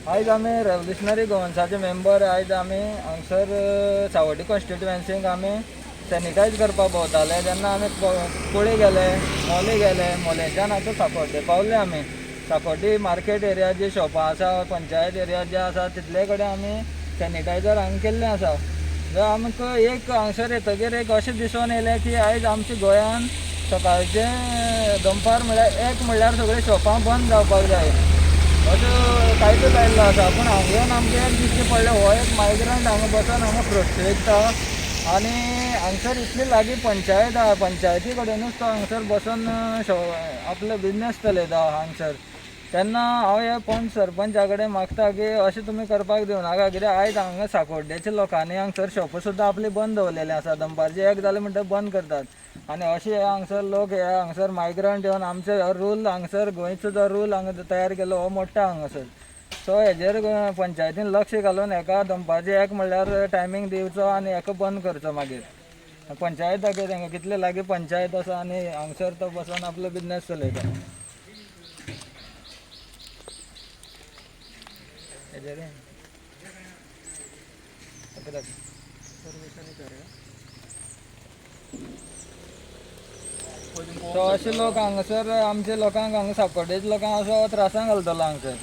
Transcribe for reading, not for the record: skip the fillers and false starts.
आयज आमी revolutionary गोवन्साचे member. आयज आमी हांगसर सावड्डे कॉन्स्टिट्युएन्सीक आमी सॅनिटायज करपाक भोंवताले. तेन्ना आमी कुळे गेले, मोले गेले, मोलेच्यान आतां साकोड्डे पावले. आमी साकोड्डे मार्केट एरिया जी शॉपां आसा, पंचायत एरिया जे आसा, तितले कडेन आमी सॅनिटायझर हांगा केल्लें आसा. जाल्यार आमकां एक हांगसर येतगीर एक अशें दिसून येयलें की आयज आमच्या गोंयान सकाळचें दनपार म्हळ्यार एक म्हळ्यार सगळीं शॉपां बंद जावपाक जाय असो कायदो लायिल्लो आसा. पूण हांगा येवन आमकां एक दिश्टी पडलें, हो एक मायग्रंट हांगा बसून हांगा फ्रुट्स विकता आनी हांगसर इतली लागीं पंचायत आहा, पंचायती कडेनूच तो हांगसर बसून आपलो बिजनेस चलयता हांगसर. तेन्ना हांव हे पंच सरपंचा कडेन मागता की अशें तुमी करपाक दिवनाका, कित्याक आयज हांगा साकोड्डेच्या लोकांनी हांगसर शॉपां सुद्दां आपली बंद दवरलेली आसा. दनपारचें एक जालें म्हणटकीर बंद करतात आनी अशें हे हांगसर लोक हे हांगसर मायग्रंट येवन आमचे हो रूल हांगसर गोंयचो जो रूल हांगा तयार केलो हो मोडटा हांगासर. सो हेजेर पंचायतीन लक्ष घालून हेका दनपारचें एक म्हणल्यार टायमींग दिवचो आनी हेका बंद करचो. मागीर पंचायत दाखय तांकां कितले लागीं पंचायत आसा आनी हांगसर तो बसून आपलो बिजनेस चलयता. हेजेर सो अशे लोक हांगासर आमच्या लोकांक हांगा साकोड्डेच्या लोकांक असो त्रासान घालतलो हांगसर.